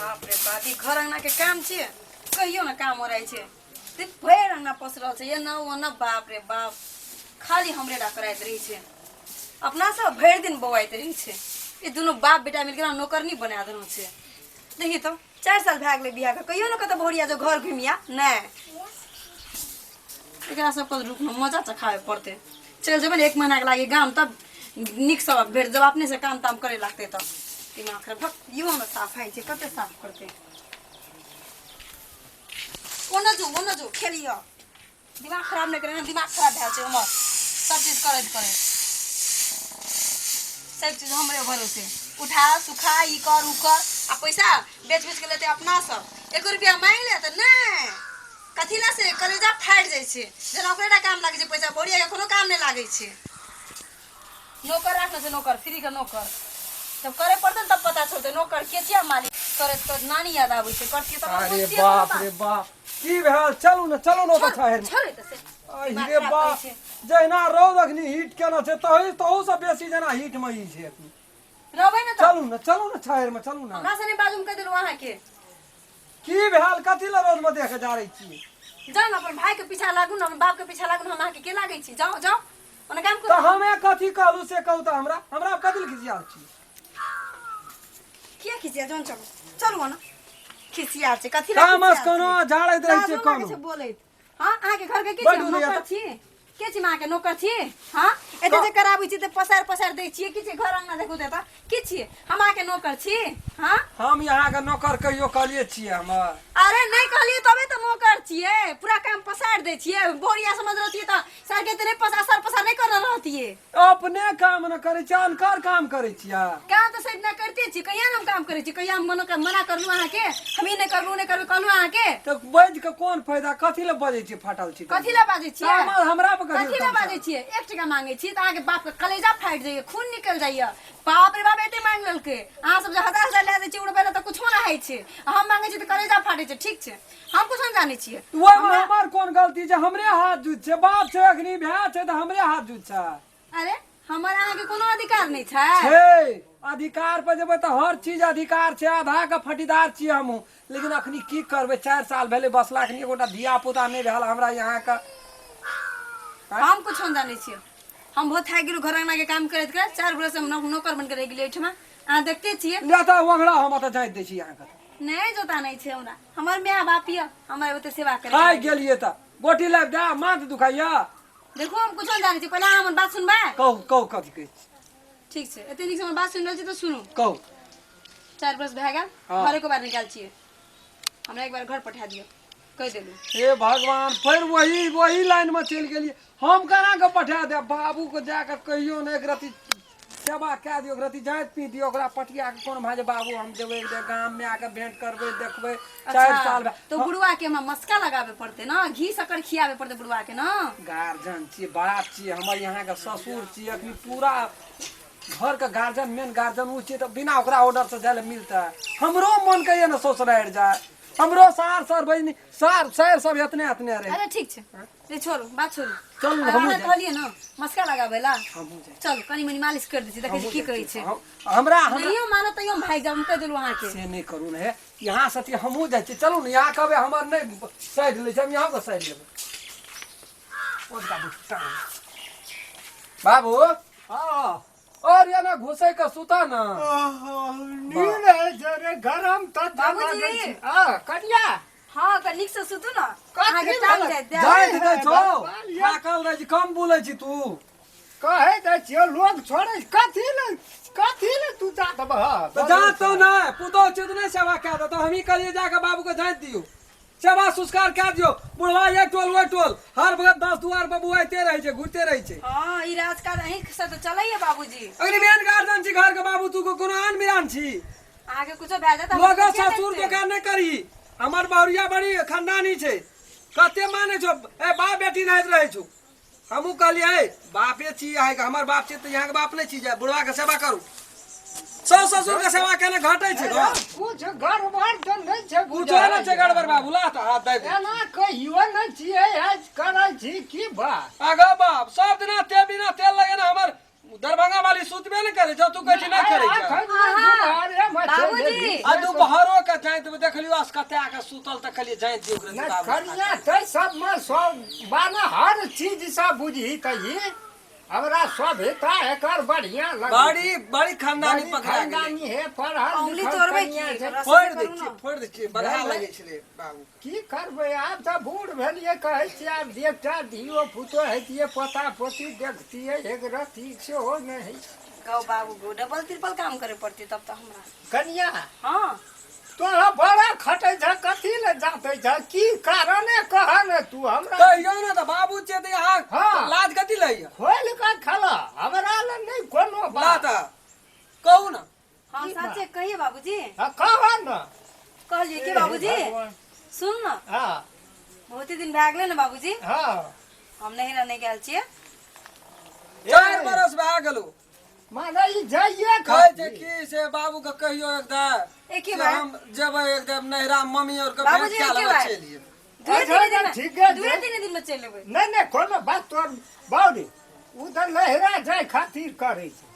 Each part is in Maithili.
बाप रे बाप, ई घर अंगना के काम छियै, कहियो ने काम हो रहै छै। ते भरि अंगना पसरल छै, एना ओना। बाप रे बाप, खाली हमरे टा कराइत रहै छै। अपना सब भरि दिन बौआइत रहै छै। ई दुनू बाप बेटा मिलके ना नौकरनी बना देने छै। देखी तो 4 साल भए गेलै बियाहके, कहियो ने कतौ भोरिया जो घर घुमिया नहि। एकरा सबके रुक ने मजा चखाबे पड़तै। चलि जेबै ने एक महीनाके लागी गाम, तब नीक सबक भेट जब अपने से काम ताम करे लागतै तब दिमाग खराब। भक, इहो हमरा साफ होइ छै, कते साफ करतै। ओना जो, ओना जो, खेलिह। दिमाग खराब नहि करे, दिमाग खराब भए छै हमर सब चीज करैत करैत। सब चीज हमरे भरोसे, उठा सुखा, ई कर, ऊ कर, आ पैसा बेच बेच के लेते अपना सब। एको रुपया मांगि ले तऽ नहि, कथी ला से कलेजा फाटि जाइ छै। जेना ओकरे टा काम लागै छै पैसा, बोरिया के कोनो काम नहि लागै छै। नौकर राखने छै, नौकर, फ्री के नौकर। जब करे पड़तै ने तब पता चलतै नौकर के छियै मालिक। करैत करैत नानी याद आबै छै, करतियै तब अरे बुझतियै बाप कोनो रे बाप, की भेल? चलू ने, चलू ने ओतऽ छहरि बात। छोड़े तऽ से अहि दिमाग रे खराब बाप। करै छै। जहिना रौद अखनी हीट केने छै, तही तहू से बेसी जेना हीट मे ई छै अखनी। रहबै ने तऽ चलू ने, चलू ने, छहरि मे चलू ने। हमरा से नहि बाजू, हम कहि देलहुँ अहाँके। की भेल? कथी लए रौद मे देख जा रही छी? जाउ ने, अपन भाई के पीछा लागू ने, अपन बाप के पीछा लागू ने। हम अहाँके के लागै छी? जाउ, जाउ, ओना काम तऽ करू। हमे कथी कहलू से कहू तऽ। हमरा हमरा कथी लए खिसियाल छी? किया खिसिया? जौन चलू, चलू ओना। खिसिया छै कथी लए? तामस खिसियाल कोनो छी? झाड़ैत रहै लाजो छै लागै छै कोनो बोलैत। हाँ, अहाँके घर के के छी? बड हम उदय नौकर तऽ- छी? के छी? हम अहाँके नौकर छी? हाँ, एते जे कराबै छी तऽ पसार पसार दै छियै। की छै घर अंगना? देखू तऽ की छियै? हम अहाँके नौकर छी? हाँ? हम यहाँके नौकर कहियो कहलियै छियै हमर? अरे नहि कहलियै तबे तऽ नौकर छियै। पूरा काम पसारि दै छियै। बोरिया समझ रहतियै तऽ सरके तऽ नहि पसार सर पसार नहि करल रहतियै। अपने काम न करै छियै, अनकर काम करै छियै। काम तऽ सही ना करते छी। कहिया ने हम काम करै छी? कहिया हम मना मना करलहुँ अहाँके? हम ई नहि करलहुँ, नहि करबै कहलहुँ अहाँके? तऽ बाजि कऽ कोन फायदा? कथी लए बजै छियै फाटल छी? कथी लए बाजै छियै? तामस हमरा पर कथी लए तामस? बाजै छियै? 1 टका मांगै छी तऽ अहाँके बापके कलेजा फाटि जाइए, खून निकलि जाइए। बाप रे बाप, एते मांगि लेलकै। अहाँ सब जे हजार हजार लए जाइ छियै उड़बै लए तऽ कुछो नहि होइ छै, आ हम मांगै छी तऽ कलेजा फाटै छै। ठीक छै, हम कुछो नहि जानै छियै। ओहिमे हमर कोन गलती छै? हमरे हाथ जुत छै? बाप छै अखनी, भाय छै तऽ हमरे हाथ जुत छै? अरे हमर अहाँके कोनो अधिकार नहि छै? छै। अधिकार पर जेबै तऽ हर चीज अधिकार छै। आधा के फटीदार छियै हमहूँ, लेकिन अखनी की करबै? 4 साल भेलै बसला, अखनी एगोटा धिया पुता नहि भेल हमरा यहाँके। हम कुछो नहि जानै छियै। हम बहुत थाकि गेलहुँ घर अंगना के काम करैत करैत। 4 बरस हम नौकर बनि के रहि गेलियै एहिठमा, अहाँ देखते छियै। ले तऽ ओंगरा, हम ओतऽ जाइत दै छी अहाँके। नहि, जोता नहि छै हमरा। हमर माय बाप यऽ, हमर ओते सेवा करे। थाकि गेलियै तऽ गोटी लाबि दे, माथ दुखाइया। देखू, हम कुछो नहि जानै छी। पहिले अहाँ हमर बात सुनबै? कहू, कहू, कथी कहै छी? ठीक छै, एते नीक से हमर बात सुनि रहल छी तऽ सुनू। कहू। 4 बरस भए गेल। हाँ। घर एको बार निकाल छियै। हमरा एक बार घर पठा दियौ, कहि देलहुँ। हे भगवान, फेर वही वही लाइन में चलि गेलियै। हम केना कऽ पठा देब? बाबूके जाकऽ कहियो ने एक रत्ती सेवा कए दियौ, एक रत्ती जाँति पी दियौ ओकरा पटिया के। कोन भाय जे बाबू, हम जेबै एक बेर गाममे आके भेंट करबै, देखबै। 4 साल भए। तो बुढ़वा के हमरा मस्का लगाबे पड़ते ना, घी शक्कर खियाबे पड़ते बुढ़वा के ना? गार्जियन छियै, बाप छियै हमर, यहाँके ससुर छियै। अखनी पूरा घरके गार्जियन, मेन गार्जियन ओ छियै, तऽ बिना ओकरा ऑर्डरसँ जाइ लए मिलतै? हमरो मन कहिए ने ससुरारि जाय। हमरो सार सर बहिनी सार सार सब एतने एतने रहे। अरे ठीक छै, ए छोड़ू, बात छोड़ू। चलू, आब हमहूँ अहाँ जाय। कहलियै ने मस्का लगाबै ला? हमहूँ जाइ। चलू, कनि मनि मालिश कर दै छी, देखै छी की कहै छै। हमरा हमरा नहियो मानत तैयो हम भागि जायब, हम कहि देलहुँ अहाँके। से नहि करू ने हे। यहाँ से हमहूँ जाइ छी, चलू ने। यहाँ कहबै हमर नहि साइड लै छै, हम यहाँ के साइड लेबै। ओतका बुट्टा। बाबू। हाँ। और ये ना घुसै के सुता ना। नींद है छै रे, गरम तऽ बाबूजी। लागै छै। हाँ, कनिया। हँ, कनि नीक से सुतू ने। कथी अहाँके टांग भेलै? जाइत देब। जाइत दै छौ। बाल ये। थाकल रहै छी, कम बोलै छी तू। कहै दै छियौ, लोग छोड़ै कथी ले, कथी ले तू जा देबह? तऽ जाँच तो नहि, पुतोह छै तऽ नहि सेवा कए देतौ? हमही कहलियै जाकऽ बाबूके जाँच दियौ, सेवा संस्कार कए दियौ। बुढ़वा ये टोल ओहि टोल हर वक्त 10 दुआर पर बौआइते रहै छै, घुरिते रहै छै। हँ, ई राजकाज अहीं से तऽ चलैया बाबूजी। अगली मेन गार्जियन छी घर के बाबू, तू कोनो आन मिरान छी? अहाँके कुछो भए जायत, लोग ससुर दोकान नहि करी। हमर बहुरिया बड़ी खानदानी छै, कते मानै छौ। ए बाप बेटी नहाइत रहै छौ। हमहूँ कहलियै बापे छी अहाँके, हमर बाप छी तऽ यहाँके बाप नहि छी जे बुढ़वा के सेवा करू? सास ससुर के सेवा केने घटै छै घर? कुछ गड़बड़ तऽ नहि छै? कुछो नहि छै गड़बड़ बाबू, ला तऽ हाथ दे दे। एना कहियो नहि छियै, आज करै छी की बात? आगा बाप, सब दिना ते बिना तेल लगेने हमर दरभंगा वाली सुतबे नहि करै छौ। तू कहै छी नहि करै छै। एखन दुपहरे मे चलि बाबूजी। गेली। आ दुपहरो के के जाइत देखलियो असकता के सुतल तऽ कहलियै जाइत दियौ ओकरा नहि बाबू। कनिया तै सबमे सब बाने हर चीज सब बुझही तही हमरा सभ्यता एकर बढ़िया लगै बड़ी बड़ी खानदानी बड़ी पकड़ा गेलै। खानदानी हे पढ़ल उंगली लिखल तोड़बै कनिया की? छै। रस्सी फोड़ि दै करू छियै ने। फोड़ि दै छियै बगहा नहि, लगै छलै बाबू की करबै आब तऽ बूढ़ भेलियै कहै छियै आब एकटा धियो पुतो हेतियै पोता पोती देखतियै एक रत्ती सेहो नहि होइ छै। गौ बाबू गौ डबल ट्रिपल काम करे पड़तै तब तऽ हमरा कनिया हाँ तोरा बड़ा खटै छ कथी ले जाते छ की कारणे कह ने तू हमरा कहियो ने तऽ बाबू छै तऽ यहाँ हाँ। लाज कथी लैया खोलि कऽ खेला हमरा लए नहि कोनो ला बात तऽ कहू ने हम की सच्चे कहिए बाबूजी हाँ, कह ने कहलिए कि हे बाबूजी भगवान। सुन न हाँ बहुत ही दिन भए गेलै ने बाबूजी हाँ हम नहीं रहने गेल छियै 4 बरस भए गेलो माने ई जाइए कहै छै की से बाबू के कहियो एक दा एके से बार हम जेबै एक दिन नैहरा मम्मी और के भेंट बाबूजी, कए एके लेबै बार। चलि जेबै। दुए अच्छा, तीन दिन ठीक है, में दुए ठीक। तीन दिन में चलि एबै नहि नहि कोनो बात तोर बाउरी ओ तऽ लहरा जाय खातिर करै छै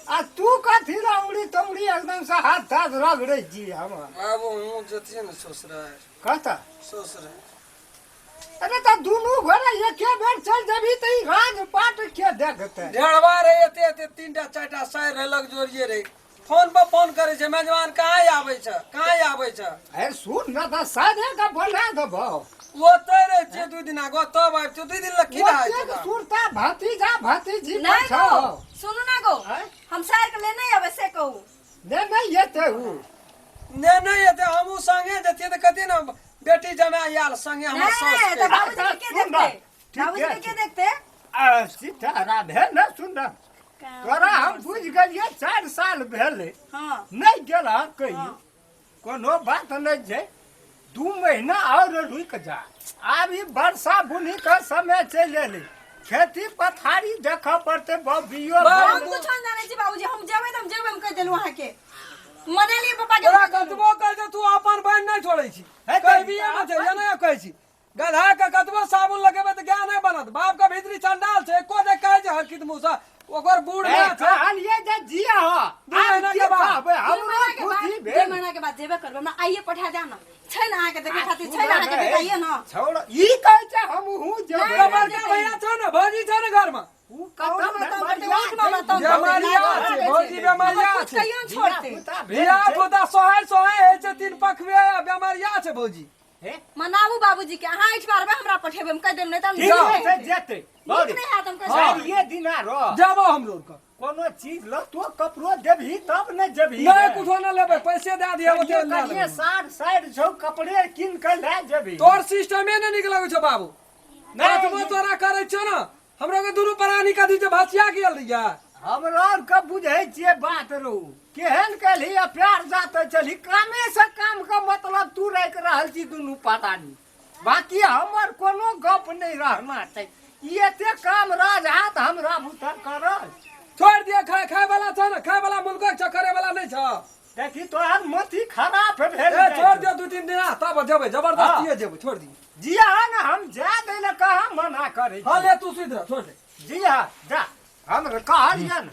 आ तू कथी ला उड़ी तौड़ी एकदम से हाथ ताथ रगड़ै छी हमर बाबू हम जतियै ने ससुराल कतऽ ससुराल अरे तऽ दुनू घोड़ा एके बेर चल जेबही तऽ ई राजपाट के देखतै ढेरवा रहे एते एते तीनटा चारिटा साइर रहे लग जोड़िए रहे फोन पर फोन करे छै मेजबान कहाँ आबै छै कहाँ आबै छै अरे सुन न तऽ साझे के बोला देबौ ओतै रहै छियै 2 दिन आगो तब आबि छियै 2 दिन लग की रहै ओतेक छै सुरता भतीजा भतीजी पर नहीं छौ गो सुनू ना गो आँय? हम सार के ले नहीं अबै से कहू नहि नहि एतै उ नहि नहि एते हमहूँ संगे जतियै तऽ कते ने बेटी जमाय आयल संगे हमर नहीं साउस नहीं के तो बाबूजी के के सुन ना, देखते ठीक बाबूजी के है। के देखते आ, सीताराम हे ने सुन न तोरा हम बुझि गेलियै 4 साल भेलै हाँ नहि गेल हँ कहियो हाँ। कोनो बात नहि छै 2 महीना आओर रुकि जा आब ई वर्षा बुनीके समय चलि एलै खेती पथारी देखऽ पड़तै बबियो बाबू, हम कुछ नहीं जानै छी बाबूजी हम जेबै तऽ हम जेबै हम कहि देलहुँ अहाँके मनेलियै पापा के तोरा कतबो कहै छै तू अपन बहन नहि छोड़ै छी हे तऽ कहबिये नहि छै ये नहि कहै छी गधा के कतबो साबुन लगेबै तऽ गाय नहि बनत बाप के भीतरी चंडाल छै एको जे कहै छै हरकित मुँह से ओकर बूढ़ ए, माय छै कहलियै जे जिया हो दू आब महीना की के बाद। कहबै दू हमरो महीना के खुशी बाद दू भेल महीना के बाद जेबे करबै हमरा आइए पठा दे ना छै ने अहाँके देखै खातिर छै ने अहाँके भेटाइए ना छोड़ ई कहै छै हमहूँ जेबै नहि, तोरा बड़का भैया छौ ने भौजी छौ ने घरमे उ कतऽ बेमारिया बेमारिया छै भौजी बेमारिया कुछ छै कहियो न छोड़ते धिया पुता सोहाय सोहाय होइ छै तीन पखवे बेमारिया छै भौजी मनाबू बाबूजी के अहाँ एहिठाम आरबै हमरा पठेबै हम कहि देब नहि तऽ हम ठीक जेबै। छै जेतै नीक नहि हैत हम कहि देब। चारिये दिना रह जेबो हम रोड के कोनो चीज ल तो कपड़ो देबही तब ने जेबही नहि कुछो नहि लेबै पैसे दए दिअ ओते लए कनिये लेबै। सार साइड छौ कपड़े कीन के लए जेबही तोर सिस्टमे नहि नीक लगै छौ बाबू नहि, कतबो तोरा करै छौ ने हमरो के दुनू प्राणी कथी छै भसिया गेल रहिया हमरा आर के बुझै छियै बात रहू केहन केलही आ प्यार जाते चलही कामे से काम के मतलब तू राखि रहल छी दुनू परानी बाकी हमर कोनो गप नहि रहना छै ई एते काम राज हाथ हमरा भूतर करल छोड़ दिया खाए खाए वाला छौ ने खाए वाला मुल्कक छौ करे वाला नहि छौ देखी तोहर मथी खराब भेल ए जाइ छोड़ छौ। दिया 2-3 दिन तब जेबै जबरदस्ती जेबै छोड़ दियो जिया ने हम जा दै लए कहाँ मना करै हाँ छी ले तू सुति रह छोड़ दे जिया जा हम कहलियै ने।